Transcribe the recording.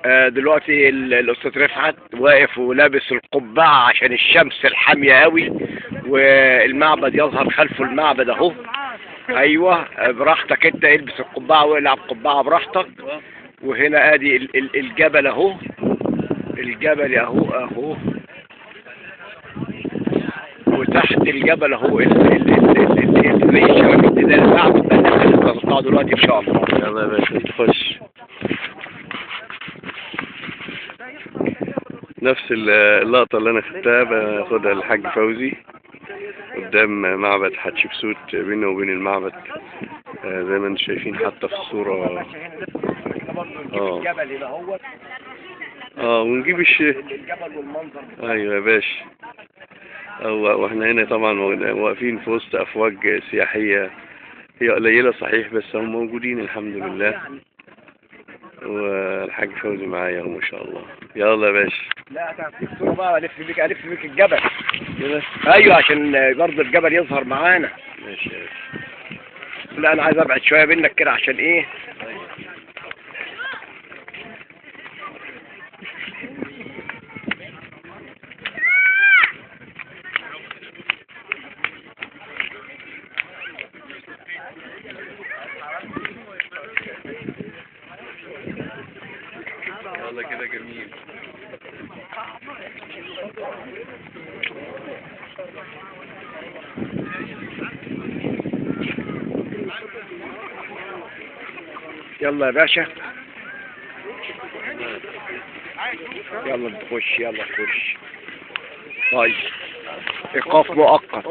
دلوقتي الاستاذ رفعت واقف ولابس القبعة عشان الشمس الحامية قوي، والمعبد يظهر خلفه، المعبد اهو. ايوه براحتك انت، البس القبعة والعب قبعه براحتك. وهنا ادي الجبل اهو، الجبل اهو اهو، وتحت الجبل اهو زي الشبابيك ده المعبد بقى اللي هنطلعه دلوقتي ان شاء الله. يلا يا باشا تخش. نفس اللقطة اللي أنا خدتها باخدها الحاج فوزي قدام معبد حتشبسوت، بينه وبين المعبد زي ما انتم شايفين حتى في الصورة. الجبل هنا اهوت. ونجيب الجبل والمنظر. ايوه يا باشا. واحنا هنا طبعا واقفين في وسط افواج سياحية، هي قليلة صحيح بس هم موجودين الحمد لله. والحاج فوزي معايا اهو ما شاء الله. يلا يا باشا. لا هتعطيك صورة بقى، الف بيك الف بيك الجبل كده. ايوه عشان برضه الجبل يظهر معانا. ماشي يا باشا. لا انا عايز ابعد شوية منك كده عشان ايه؟ ايوه. يلا كده جميل. يلا يا باشا، يلا تخش، يلا تخش. طيب ايقاف مؤقت.